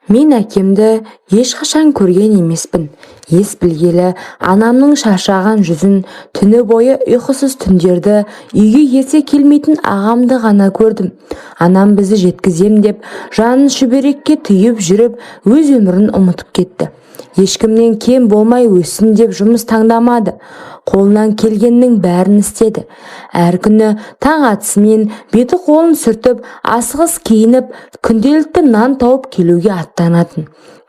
Мен әкемді ешқашан көрген емеспін. Ес білгелі анамның шаршаған жүзін, түні бойы ұйқысыз түндерді, үйге ерте келмейтін ағамды ғана көрдім. Анам бізді жеткізем деп, жанын шүберекке түйіп жүріп, өз өмірін ұмытып кетті. Ешкімнен кем болмай өссін деп жұмыс таңдамады. Қолынан келгеннің бәрін істеді. Әр күні таң атысымен беті қолын сүртіп, асығыс киініп, күнделікті нан тауып келуге аттанатын.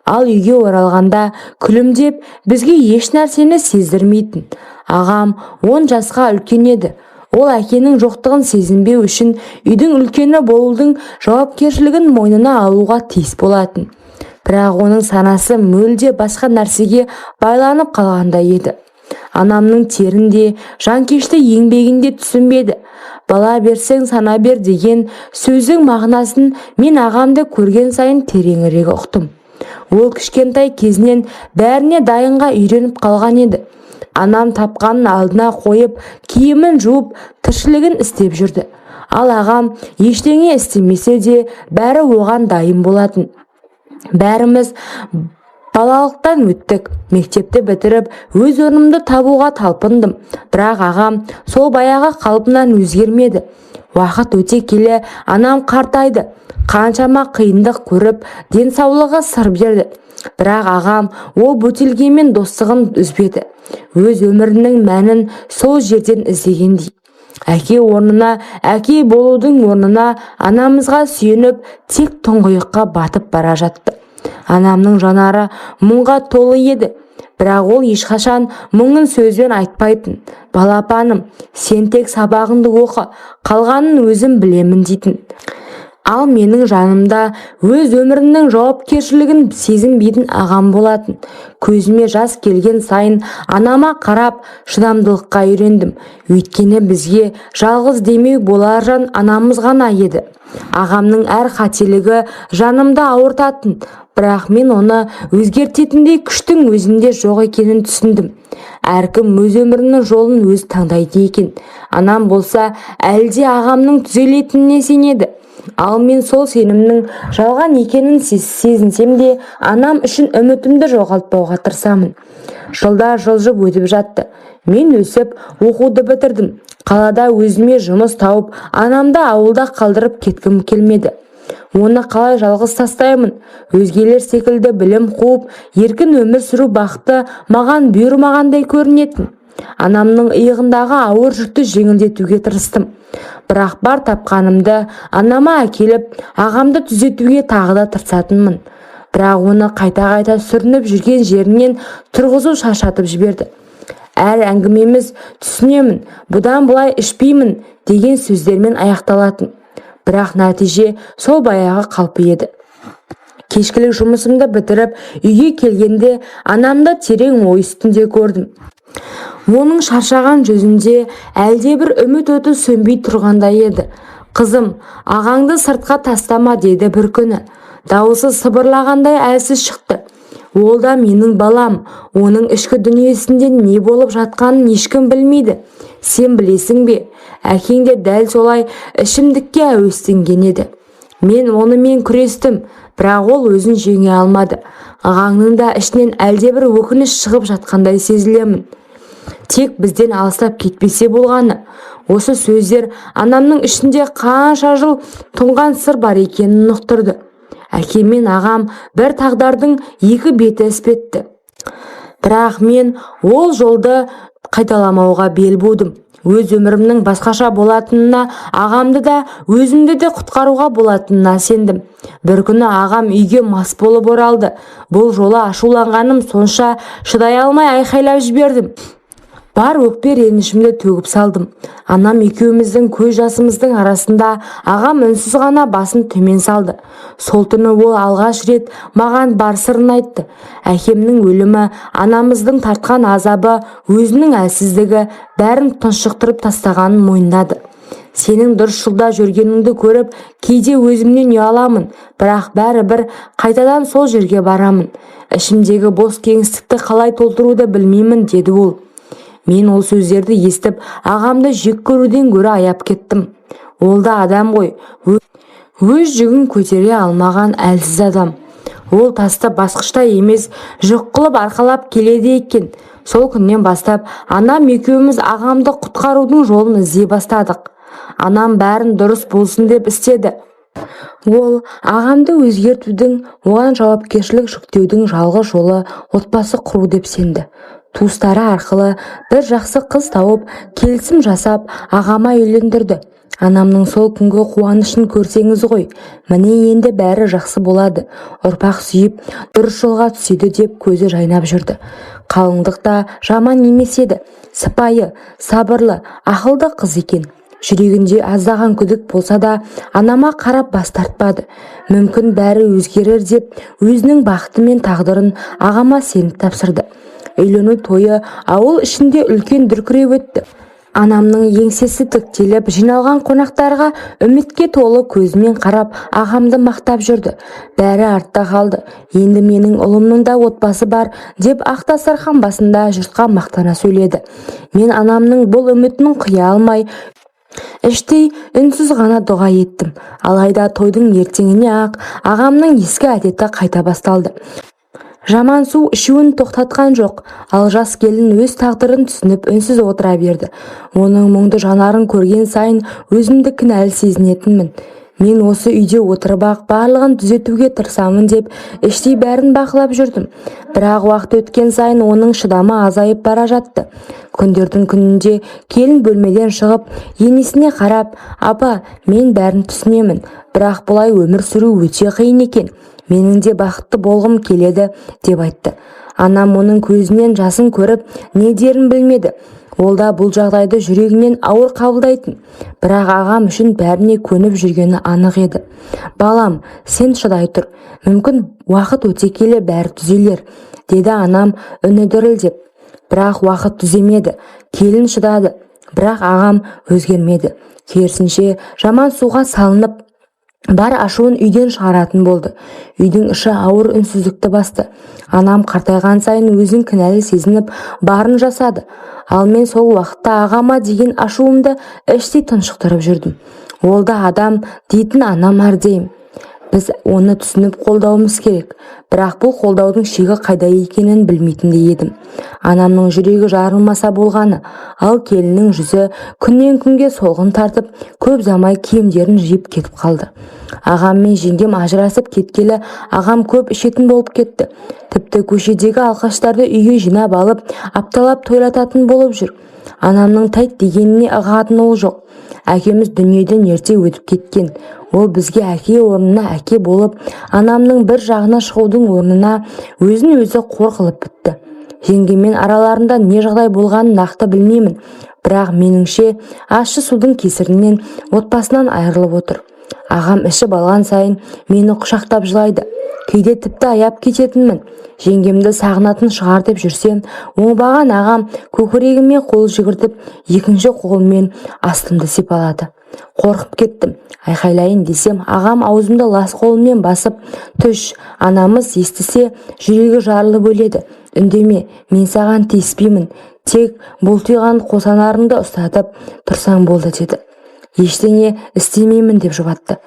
Ал үйге оралғанда күлімдеп, бізге еш нәрсені сездірмейтін. Ағам 10 жасқа үлкен еді. Ол әкенің жоқтығын сезінбеу үшін үйдің үлкені болудың жауапкершілігін мойнына алуға тиіс болатын. Бірақ оның санасы мүлде басқа нәрсеге байланып қалғандай еді. Анамның терін де, жанкешті еңбегін де түсінбеді. Бала берсең, сана бер деген сөздің мағынасын мен ағамды көрген сайын тереңірек ұқтым. Ол кішкентай кезінен бәріне дайынға үйреніп қалған еді. Анам тапқанын алдына қойып, киімін жуып, тіршілігін істеп жүрді. Ал ағам ештеңе істемесе де, бәрі оған дайын болатын. Бәріміз балалықтан өттік. Мектепті бітіріп, өз орнымды табуға талпындым. Бірақ ағам сол баяғы қалпынан өзгермеді. Уақыт өте келе анам қартайды. Қаншама қиындық көріп, денсаулығы сыр берді. Бірақ ағам ол бөтелкемен достығын үзбеді. Өз өмірінің мәнін сол жерден іздегендей. Әке орнына, әке болудың орнына анамызға сүйеніп, тек тұңғиыққа батып бара жатты. Анамның жанары мұңға толы еді. Бірақ ол ешқашан мұңын сөзбен айтпайтын. Балапаным, сен тек сабағыңды оқы, қалғанын өзім білемін дейтін. Ал менің жанымда өз өмірінің жауапкершілігін сезінбейтін ағам болатын. Көзіме жас келген сайын анама қарап, шыдамдылыққа үйрендім. Өйткені бізге жалғыз демеу болар жан анамыз ғана еді. Ағамның әр қателігі жанымды ауыртатын, бірақ мен оны өзгертетіндей күштің өзімде жоқ екенін түсіндім. Әркім өз өмірінің жолын өзі таңдайды екен. Анам болса, әлі де ағамның түзелетініне сенеді. Ал мен сол сенімнің жалған екенін сезінсем де, анам үшін үмітімді жоғалтпауға тырысамын. Жылдар жылжып өтіп жатты. Мен өсіп, оқуды бітірдім. Қалада өзіме жұмыс тауып, анамды ауылда қалдырып кеткім келмеді. Оны қалай жалғыз тастаймын? Өзгелер секілді білім қуып, еркін өмір сүру бақыты маған бұйырмағандай көрінетін. Анамның иығындағы ауыр жүкті жеңілдетуге тырыстым. Бірақ бар тапқанымды анама әкеліп, ағамды түзетуге тағы да тырысатынмын. Бірақ оны қайта-қайта сүрініп жүрген жерінен тұрғызу шаршатып жіберді. Әр әңгімеміз түсінемін, бұдан былай ішпеймін деген сөздермен аяқталатын. Бірақ нәтиже сол баяғы қалпы еді. Кешкілік жұмысымды бітіріп, үйге келгенде анамды терең ой үстінде көрдім. Оның шаршаған жүзінде әлдебір үміт оты сөнбей тұрғандай еді. Қызым, ағаңды сыртқа тастама, деді бір күні. Дауысы сыбырлағандай әлсіз шықты. Ол да менің балам, оның ішкі дүниесінде не болып жатқанын ешкім білмейді. Сен білесің бе? Әкең де дәл солай ішімдікке әуестенген еді. Мен онымен күрестім, бірақ ол өзін жеңе алмады. Ағаңның да ішінен әлдебір өкініш шығып жатқандай сезілемін. Тек бізден алыстап кетпесе болғаны. Осы сөздер анамның ішінде қанша жыл тұнған сыр бар екенін ұқтырды. Әкем мен ағам бір тағдырдың екі беті іспетті. Бірақ мен ол жолды қайталамауға бел будым. Өз өмірімнің басқаша болатынына, ағамды да, өзімді де құтқаруға болатынына сендім. Бір күні ағам үйге мас болып оралды. Бұл жолы ашуланғаным сонша, шыдай алмай айқайлап жібердім. Бар өкпе ренішімді төгіп салдым. Анам екеуміздің көз жасымыздың арасында ағам үнсіз ғана басын төмен салды. Сол түні ол алғаш рет маған бар сырын айтты. Әкемнің өлімі, анамыздың тартқан азабы, өзінің әлсіздігі бәрін тұншықтырып тастағанын мойындады. Сенің дұрыс жолда жүргеніңді көріп, кейде өзімнен ұяламын, бірақ бәрібір қайтадан сол жерге барамын. Ішімдегі бос кеңістікті қалай толтыруды білмеймін, деді ол. Мен ол сөздерді естіп, ағамды жек көруден гөрі аяп кеттім. Ол да адам ғой, өз жүгін көтере алмаған әлсіз адам. Ол тасты басқышта емес, жүк қылып арқалап келеді екен. Сол күннен бастап анам екеуміз ағамды құтқарудың жолын іздей бастадық. Анам бәрін дұрыс болсын деп істеді. Ол ағамды өзгертудің, оған жауапкершілік жүктеудің жалғыз жолы отбасы құру деп сенді. Туыстары арқылы бір жақсы қыз тауып, келісім жасап, ағама үйлендірді. Анамның сол күнгі қуанышын көрсеңіз ғой. Міне, енді бәрі жақсы болады, ұрпақ сүйіп, дұрыс жолға түседі деп көзі жайнап жүрді. Қалыңдық та жаман емес еді. Сыпайы, сабырлы, ақылды қыз екен. Жүрегінде аздаған күдік болса да, анама қарап бас тартпады. Мүмкін, бәрі өзгерер деп өзінің бақыты мен тағдырын ағама сеніп тапсырды. Үйлену тойы ауыл ішінде үлкен дүркіреп өтті. Анамның еңсесі тіктеліп, жиналған қонақтарға үмітке толы көзімен қарап, ағамды мақтап жүрді. Бәрі артта қалды, енді менің ұлымның да отбасы бар деп ақ дастархан басында жұртқа мақтана сөйледі. Мен анамның бұл үмітін қия алмай, іштей үнсіз ғана дұға еттім. Алайда тойдың ертеңіне-ақ ағамның ескі әдеті қайта басталды. Жаман су ішуін тоқтатқан жоқ. Ал жас келін өз тағдырын түсініп, үнсіз отыра берді. Оның мұңды жанарын көрген сайын өзімді кінәлі сезінетінмін. Мен осы үйде отырып-ақ барлығын түзетуге тырысамын деп іштей бәрін бақылап жүрдім. Бірақ уақыт өткен сайын оның шыдамы азайып бара жатты. Күндердің күнінде келін бөлмеден шығып, енесіне қарап: «Апа, мен бәрін түсінемін, бірақ бұлай өмір сүру өте қиын екен. Менің де бақытты болғым келеді», – деп айтты. Анам оның көзінен жасын көріп, не дерін білмеді. Ол да бұл жағдайды жүрегінен ауыр қабылдайтын. Бірақ ағам үшін бәріне көніп жүргені анық еді. «Балам, сен шыдай тұр. Мүмкін, уақыт өте келе бәрі түзелер», – деді анам үні дірілдеп. Бірақ уақыт түземеді. Келін шыдады, бірақ ағам өзгермеді. Керісінше, жаман суға салынып, бар ашуын үйден шығаратын болды. Үйдің іші ауыр үнсіздікті басты. Анам қартайған сайын өзін кінәлі сезініп, барын жасады. Ал мен сол уақытта ағама деген ашуымды іштей тұншықтырып жүрдім. Ол да адам дейтін анам әрдайым. Біз оны түсініп, қолдауымыз керек. Бірақ бұл қолдаудың шегі қайда екенін білмейтіндей едім. Анамның жүрегі жарылмаса болғаны. Ал келіннің жүзі күннен күнге солғын тартып, көп ұзамай киімдерін жиып кетіп қалды. Ағам мен жеңгем ажырасып кеткелі ағам көп ішетін болып кетті. Тіпті көшедегі алқаштарды үйге жинап алып, апталап тойлататын болып жүр. Анамның тәйт дегеніне ығатын ол жоқ. Әкеміз дүниеден ерте өтіп кеткен. Ол бізге әке орнына әке болып, анамның бір жағына шығудың орнына өзін өзі қор қылып бітті. Жеңгеммен араларында не жағдай болғанын нақты білмеймін, бірақ меніңше, ащы судың кесірінен отбасынан айырылып отыр. Ағам ішіп алған сайын мені құшақтап жылайды. Кейде тіпті аяп кететінмін. Жеңгемді сағынатын шығар деп жүрсем, оңбаған ағам көкірегіме қол жүгіртіп, екінші қолымен астымды сипалады. Қорқып кеттім. Айқайлайын десем, ағам аузымды лас қолымен басып: «Түш, анамыз естісе, жүрегі жарылып өледі. Үндеме, мен саған тиіспеймін. Тек бұлтиған қосанарыңды ұстатып тұрсаң болды», – деді. «Ештеңе істемеймін», – деп жұбатты.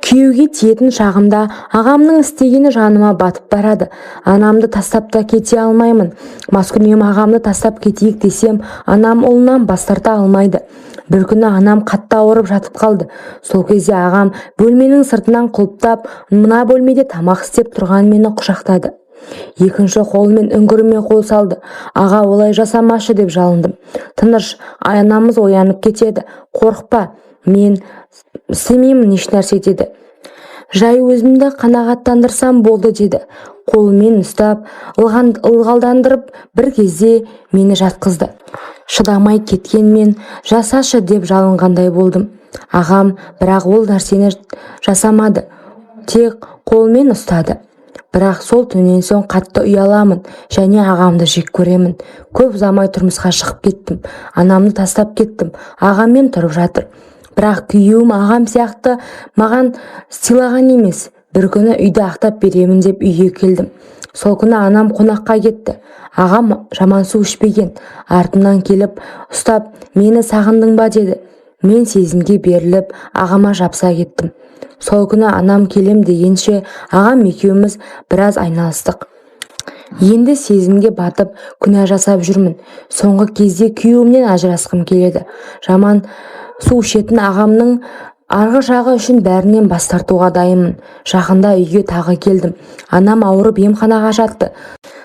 Күйеуге тиетін шағымда ағамның істегені жаныма батып барады. Анамды тастап та кете алмаймын. Маскүнем ағамды тастап кетейік десем, анам ұлынан бас тарта алмайды. Бір күні анам қатты ауырып жатып қалды. Сол кезде ағам бөлменің сыртынан құлыптап, мына бөлмеде тамақ істеп тұрған мені құшақтады. Екінші қолымен үңгіріме қол салды. «Аға, олай жасамашы», – деп жалындым. «Тыныш, анамыз оянып кетеді. Қорықпа, мен істемеймін ешнәрсе», – деді. «Жай өзімді қанағаттандырсам болды», – деді. Қолымен ұстап, ылғалдандырып, бір кезде мені жатқызды. Шыдамай кеткен мен «жасашы» деп жалынғандай болдым. Ағам бірақ ол нәрсені жасамады, тек қолмен ұстады. Бірақ сол түннен соң қатты ұяламын және ағамды жек көремін. Көп ұзамай тұрмысқа шығып кеттім. Анамды тастап кеттім. Ағаммен тұрып жатыр. Бірақ күйеуім ағам сияқты маған сыйлаған емес. Бір күні үйді ақтап беремін деп үйге келдім. Сол күні анам қонаққа кетті. Ағам жаман су ішпеген. Артымнан келіп ұстап, «Мені сағындың ба?» деді. Мен сезімге беріліп, ағама жабыса кеттім. Сол күні анам келем дегенше ағам екеуміз біраз айналыстық. Енді сезімге батып, күнә жасап жүрмін. Соңғы кезде күйеуімнен ажырасқым келеді. Жаман су ішетін ағамның арғы жағы үшін бәрінен бас тартуға дайынмын. Жақында үйге тағы келдім. Анам ауырып, емханаға жатты.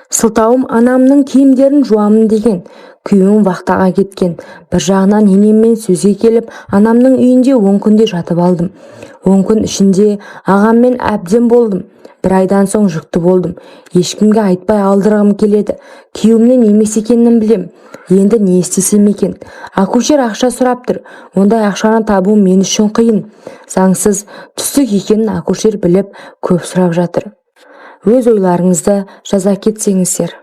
Сылтауым анамның киімдерін жуамын деген. Күйеуім вахтаға кеткен. Бір жағынан енеммен сөзге келіп, анамның үйінде 10 күндей жатып алдым. 10 күн ішінде ағаммен әбден болдым. Бір айдан соң жүкті болдым. Ешкімге айтпай алдырғым келеді. Күйеуімнен емес екенін білем. Енді не істесем екен? Акушер ақша сұрап тұр. Ондай ақшаны табу мен үшін қиын. Заңсыз түстік екенін акушер біліп, көп сұрап жатыр. Өз ойларыңызды жаза кетсеңіздер.